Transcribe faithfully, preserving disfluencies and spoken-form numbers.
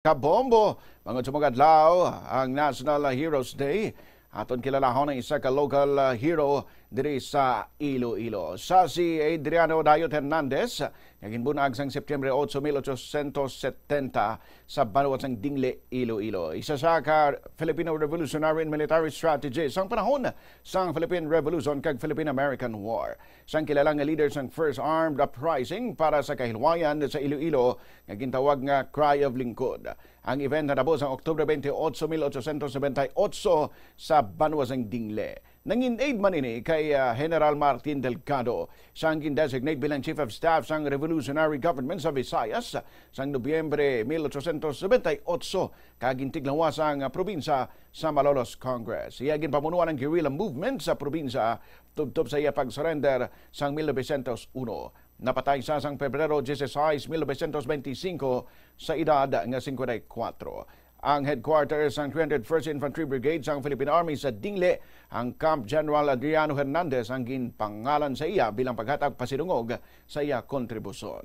Kabombo, bangod sa mga adlaw ang National Heroes Day, aton kilalahon ang isa ka local, ah, hero diri sa Iloilo. Sa si Adriano Dayot Hernandez, nga ginbunag sang September otso, mil ochocientos setenta, sa banwa sang Dingle, Iloilo. Isa siya ka Filipino revolutionary and military strategist sang panahon sang Philippine Revolution kag Philippine-American War. Sang kilala nga leader sang First Armed Uprising para sa kahilwayan sa Iloilo nga gintawag nga Cry of Lingkod. Ang event natabo sang Oktubre twenty-eight, mil ochocientos noventa y ocho sa banwa sang Dingle. Nangin-aid man ini kay, ah, General Martin Delgado. Siya ang gin-designate bilang Chief of Staff sang Revolutionary Government sa Visayas sang Nobyembre mil ochocientos noventa y ocho, kag gintiglawas ang, ah, probinsya sa Malolos Congress. Iya ginpamunuan ang guerrilla movement sa probinsya tubtob sa iya pag-surrender sang mil novecientos uno. Napatay siya sang Pebrero dieciséis, mil novecientos veinticinco, sa edad nga cincuenta y cuatro. Ang headquarters sang three hundred first Infantry Brigade sang Philippine Army sa Dingle, ang Camp General Adriano Hernandez ang ginpangalan sa iya bilang paghatag pasidungog sa iya kontribusyon.